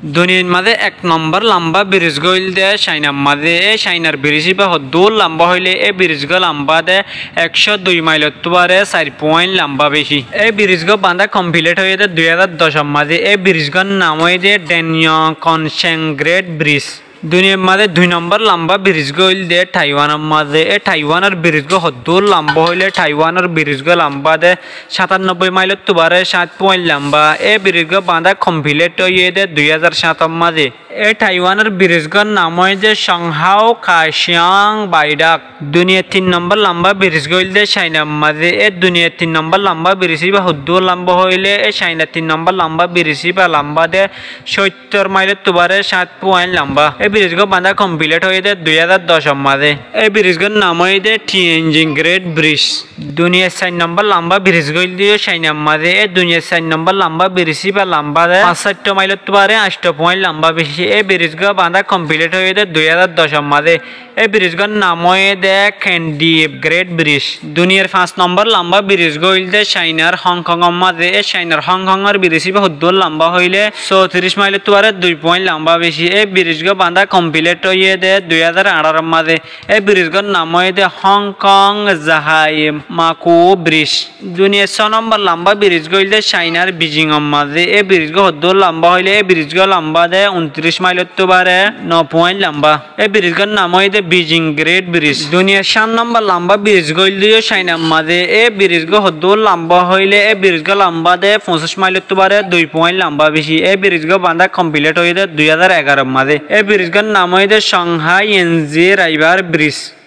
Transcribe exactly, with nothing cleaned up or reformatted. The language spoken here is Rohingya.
Duniyair mazé ek nombor lamba biris gán óilde Cainar mazé. E Cainar biris íba hoddúr lamba hoilé, e biris gán lamba de ekcó dui mailottú baré sair point lamba beci. E biris gán bañdá kompilit óiye de dui házar doc or mazé. E biris gán nam óiye de Danyang Kongsheng Great Bridge. Duniyair mazé dui nombor lamba biris gán óilde Taiwan or mazé. E Taiwan or biris gán hoddúr lamba hoilé, Taiwan or biris gán lamba de satanobboi mailottú baré sair point lamba. E biris gán bañdá kompilit óiye de dui házar háñt or mazé. E Taiwan or biris gán nam óiye de Shanghai Kaohsiung Viaduct. Duniyair tin nombor lamba biris gán óilde Cainar mazé. E duniyair tin nombor lamba biris íba hoddúr lamba hoilé, e Cainar tin nombor lamba biris íba lamba de sóittor mailottú baré sair point lamba. E biris gán bañdá kompilit óiye de dui házar doc or mazé. E biris gán nam óiye de Tianjin Great Bridge. Duniyair sair nombor lamba biris gán óilde Cainar mazé. E duniyair sair nombor lamba biris íba lamba de fañsáitto mailottú baré ancto point lamba beci. E biris gán bañdá kompilit óiye de dui házar doc or mazé. E biris gán nam óiye de Kangpokpi Great Bridge. Duniyair fañs nombor lamba biris gán óilde Cainar Hong Kong or mazé. E Cainar Hong Kong or biris íba hoddúr lamba hoilé, sótiris mailottú baré dui point lamba beci. E biris gán bañdá kompilit óiye de dui házar añçáro or mazé. E biris gán nam óiye de Hong Kong Zhai Mengkou Bridge. Duniyair só nombor lamba biris gán óilde Cainar Beijing or mazé. E biris gán hoddúr lamba hoilé, e biris gán lamba de untiris mailottú baré no point lamba. E biris gán nam óiye de Beijing Great Bridge. Duniyair háñt nombor lamba biris gán óilde Cainar mazé. E biris gán hoddúr lamba hoilé, e biris gán lamba de foñsic mailottú baré dui point lamba beci. E biris gán bañdá kompilit óiye de dui házar egaró or mazé. E biris gán nam óiye de Shanghai Yangtze River Bridge.